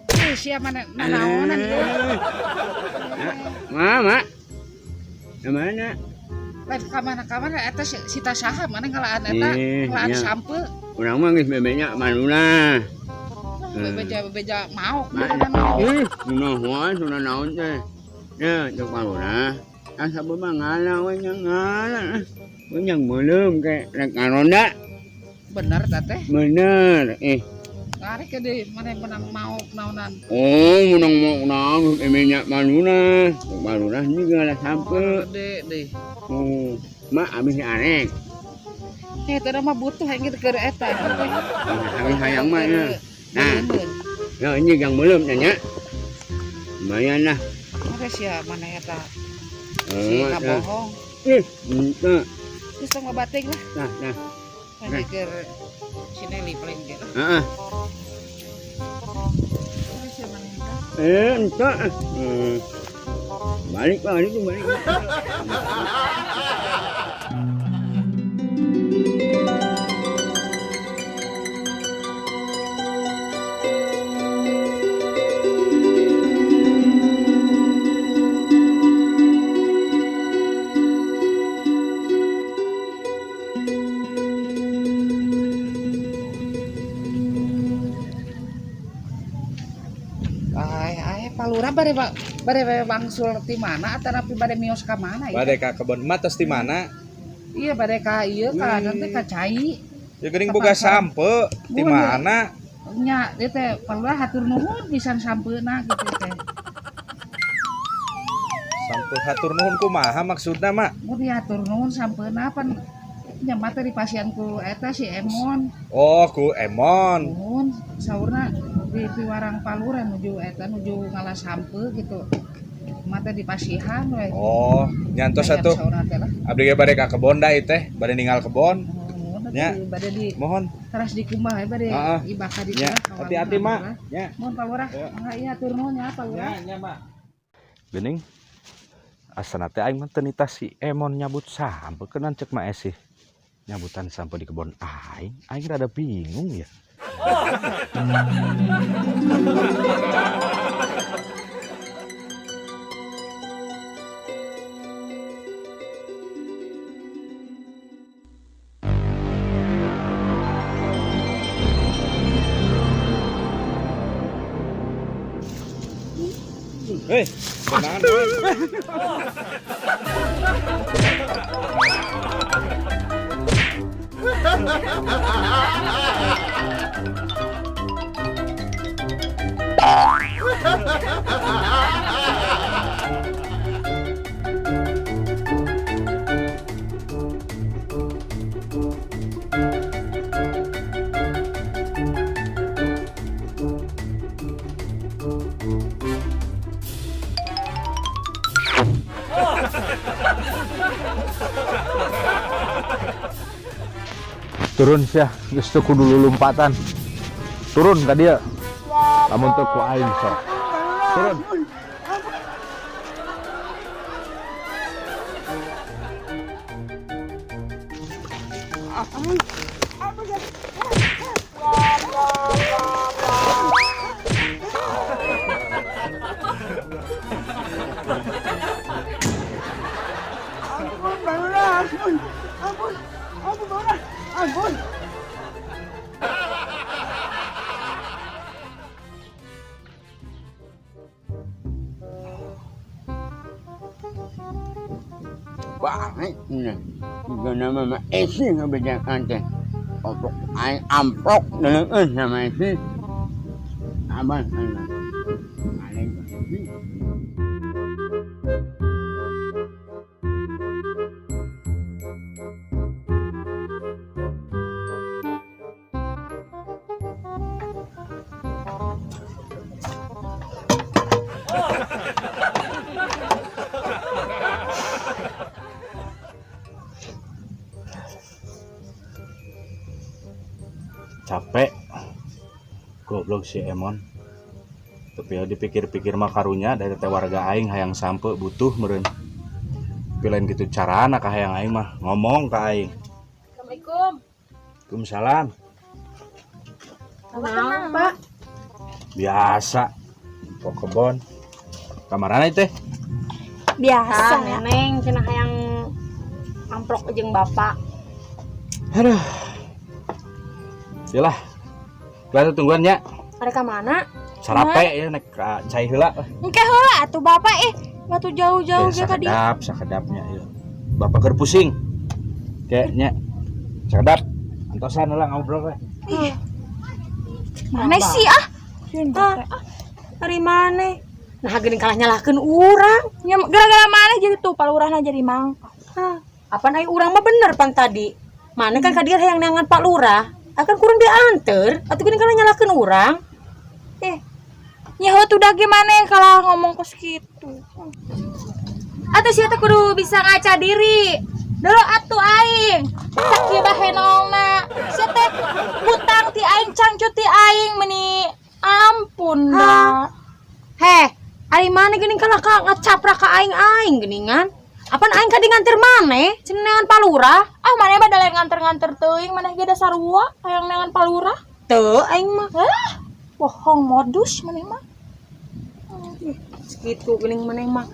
Eh, siapa mana nanaonan ieu? Mama. Mana? Lain ka mana ka mana eta si ta saha mana ngalaan eta Eh, ngalaan nya. sampe. Urang mah geus bebenya manuna. Bebeja bebeja maok Ma- mana. Ih, naon sunah naon teh. Ya, cek manuna. Asa mah ngala we nya ngala. We nya meuleum ke rek ngaronda. Bener ta teh. Bener. Eh, Tarik ke deui mana menang maok naonan. oh menang mau naon bebenya manuna. Cek manuna ini ngala sampe. Gede deui. Oh, mak abis arek. Eh, teh mah butuh aing keur eta. Abis hayang mah ya. Nah. Ya ini yang belum nanya. Lumayan lah. Mana sia mana eta? Si Oh, nah. kabohong. Ih, ente. Geus tong bating lah. Nah, nah. Mana keur si Nelly paling ge lah. Heeh. Mana sia mana eta? Eh, ente. Balik, balik, balik. Ay, ay, Pak Lurah bade bade wangsul ti mana atanapi bade mios ka mana ieu? Bade ka kebon emak tos di mana? Iya bade ka ieu ka nanti ka cai. Ya geuning boga sampe di Mun. mana? Nya ieu teh Pak Lurah hatur nuhun pisan sampeuna gitu teh. Sampe hatur nuhun kumaha maksudna, Mak? Mun dihatur nuhun sampeuna pan nya mah teh dipasihan ku eta si Emon. Oh, ku Emon. Nuhun saurna di piwarang Pak Lurah nuju eta nuju ngalah sampe gitu. Mah teh dipasihan we. Oh, nyantos Lumayan atuh. saurna teh lah. Abdi ge bade ka kebon da ieu teh, bade ninggal kebon. Nuhun Nya. atuh bade di Mohon. teras dikumbah we bade Heeh. ibaka di Nya, teh ka hati-hati, warung Mak. Lurah. Nya. Mohon Pak Lurah, Ya. mangga ieu hatur nuhun ya Pak Lurah. nya, Mak. Geuning asana teh aing mah teu nitah si Emon nyabut sampe kenan cek Mak Esih. Nyabutan sampe di kebon aing, aing rada bingung ya. Hei, tenang. Turun sia, geus teu kudu lulumpatan. Turun ka dieu. Lamun teu ku aing sok. Turun. Ampun, Pak Lurah, ampun. Ampun, ampun, Pak Lurah, ampun. Banget nih. Juga nama Mak Esi ngebedakan teh. Oprok aing amprok neueun sama Esi. Abang, abang. Aing Esi. Capek. Goblok si Emon. Tapi ya dipikir-pikir mah karunya dari teh warga aing hayang sampe butuh meureun. Tapi lain gitu carana ka hayang aing mah ngomong ka aing. Assalamualaikum. Waalaikumsalam. Tenang, Pak. Biasa. Kok kebon. Kamarana teh? Biasa, Neneng cenah hayang amplok jeung bapak. Aduh. Yalah. Kelas tungguan nya. Mereka mana? Sarape ya nek ka cai heula. Engke heula atuh bapak batu jauh-jauh ge ka dieu. Sakedap, sakedapnya ieu. Bapak keur pusing. Kayaknya sakedap. Antosan heula ngobrol we. Mana sih ah? Ari maneh? Nah geuning kalah nyalahkeun urang. Nya gara-gara maneh jadi tuh palurahna jadi mangkok. Hah, apaan ai urang mah bener pan tadi. Maneh kan ka dieu hayang neangan Pak Lurah. Akan kurang dianter atuh geuning kalah nyalahkeun urang. Nyaho tuh dah gimana kalau ngomong kos gitu. Atuh sia teh kudu bisa ngaca diri. Dulu atuh aing. Sakieu bahenolna. Sia teh hutang ti aing cangcut ti aing meni ampun dah. Heh, ari maneh geuning kalah ka ngacaprak ka aing-aing geuningan. Apan aing kadi nganter maneh cenah neangan Pak Lurah? Ah maneh mah da lain nganter-nganter teuing maneh ge da sarua hayang neangan Pak Lurah. Teu aing mah. Hah? Bohong modus maneh mah. Segitu geuning maneh mah.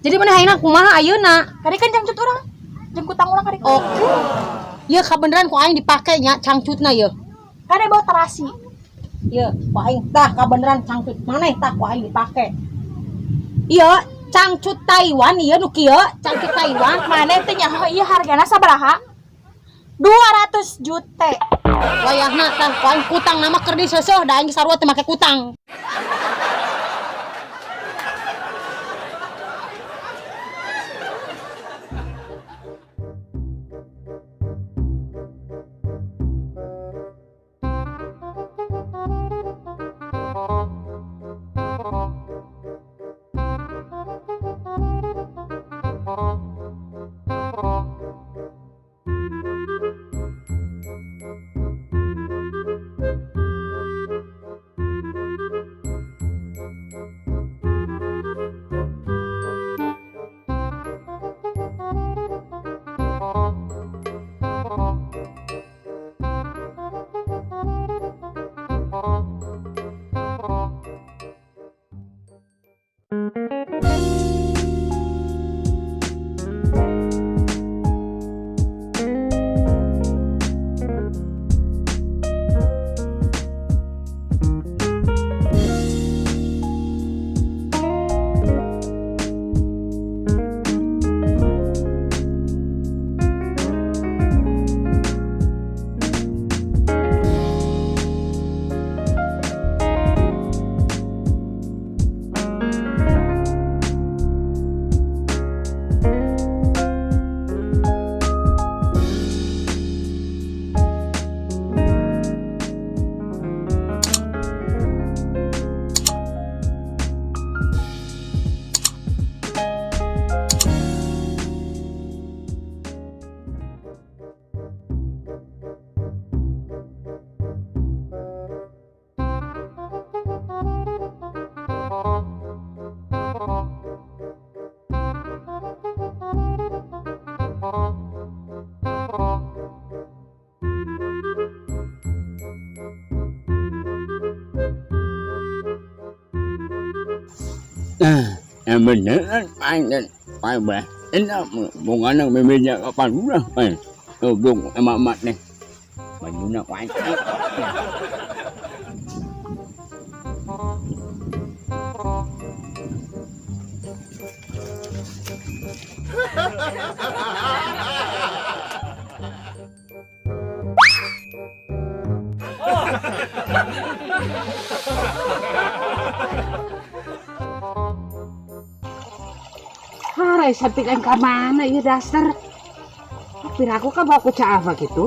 Jadi maneh hayangna kumaha ayeuna? Kari kan cangcut urang. Jeung kutang urang kari. Oke. Ieu kabeneran ku aing dipake nya cangcutna ieu. Kade bawa terasi. Ieu ku aing tah kabeneran cangcut maneh tah ku aing dipake. Ieu cangcut Taiwan ieu nu kieu, cangcut Taiwan. Maneh teh nyaho ieu hargana sabaraha? 200 juta. Wayahna tah ku aing kutang nama keur diseuseuh da aing sarua teu make kutang. Yang beneran aing teh aing balas dendam. Bongana bebeja ka palurah aing. Goblok emak-emak teh. Bajuna ku aing. Harai cantik aing ka mana ieu daster. Piraku ka bawa ku Caava gitu.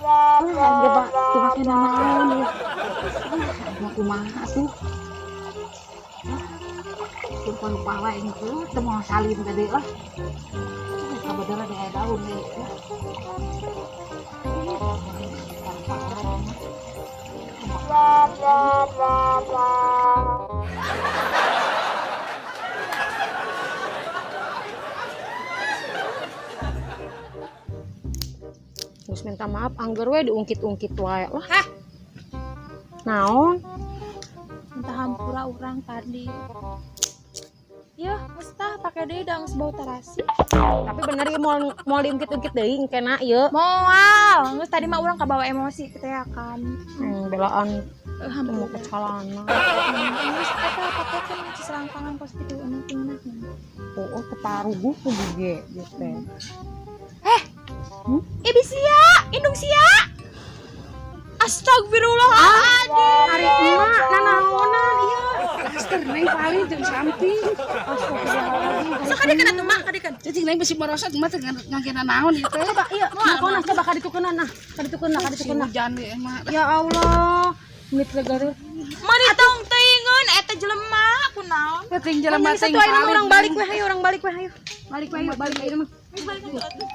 Ah, aing ge ba teu make nanaon ieu. Ah, aing kumaha atuh. Ah, tumpang pawa aing teh teu moal salin tadi lah. Ah, kabeneran aya daun deui. Geus minta maaf angger we diungkit-ungkit wae lah. Hah? Naon? Minta hampura urang tadi. Yeuh, geus tah pake deui da geus bau tarasi. Tapi bener ieu moal moal diungkit-ungkit deui engkena ieu. Moal, geus tadi mah urang kabawa emosi kitu ya kan. Belaan Eh, teu hampura. make calana. Geus eta pakekeun ci selangkangan kos kitu anu tingna. Oh, teu paruguh kudu ge ieu teh. Eh bisia, indung sia. Astagfirullahaladzim. Ari emak nanaonan ieu. Daster neng paling jeung Santi. Sok kadekan atuh mak, kadekan. Cicing neng bisi merosot mah teh ngangge naon ieu teh. Coba ieu, nah coba kaditukeunna nah. Kaditukeunna, Si kaditukeunna. hujan ieu mah. Ya Allah, menit legar. Mani tong teuingeun eta jelema kunaon. Penting jelema Satu teh ayeuna mah urang balik we hayu, urang balik we hayu. Balik we hayu, balik ayeuna mah. Geus balik atuh.